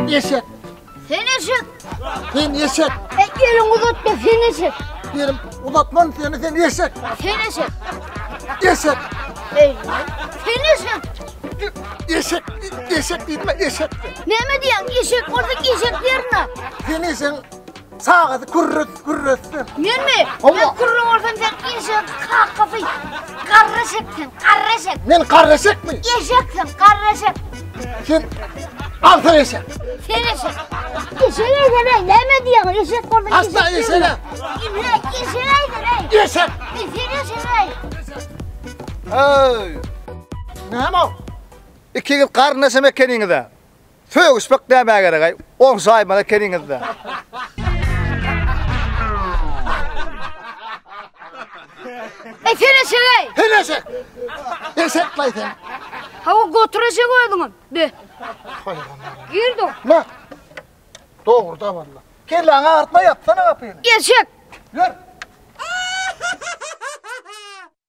Eşek. Sen eşek. Sen eşek. E, elini uzatma sen eşek. Elim uzatmam seni sen eşek. Sen eşek. Eşek. Ey, sen eşek. Eşek. Eşek diýdim eşek. Näme diýen? Eşek bolsa eşek diýerine. Sen eşegiň çagasy kürres kürres. Menmi? Hawa. Men kürre bolsam sen eşek kakasy. Garry eşek sen, garry eşek. Men garry eşekmi? Eşek sen, garry eşek. Sen alsa eşek. Sen eşek. Eşek eýsene, näme diýen? Eşek bolsa eşek. Asla eşek. Eşek eýsene. Eşek. Sen eşek eý. Öý. Näme o? Ikiňiz garyndaşam ekeniňiz-ä. Sögüşmek nämä gerek-aý? Oňşaýmaly ekeniňiz-dä. Ey sen eşek ey. Sen eşek. Eşek lay sen. Hawa gotur eşek özüňem. Be. Girdi. Ma. Dogry da valla. Kelläňi agyrtma ýapsana gapyny. Eşek. Ýör.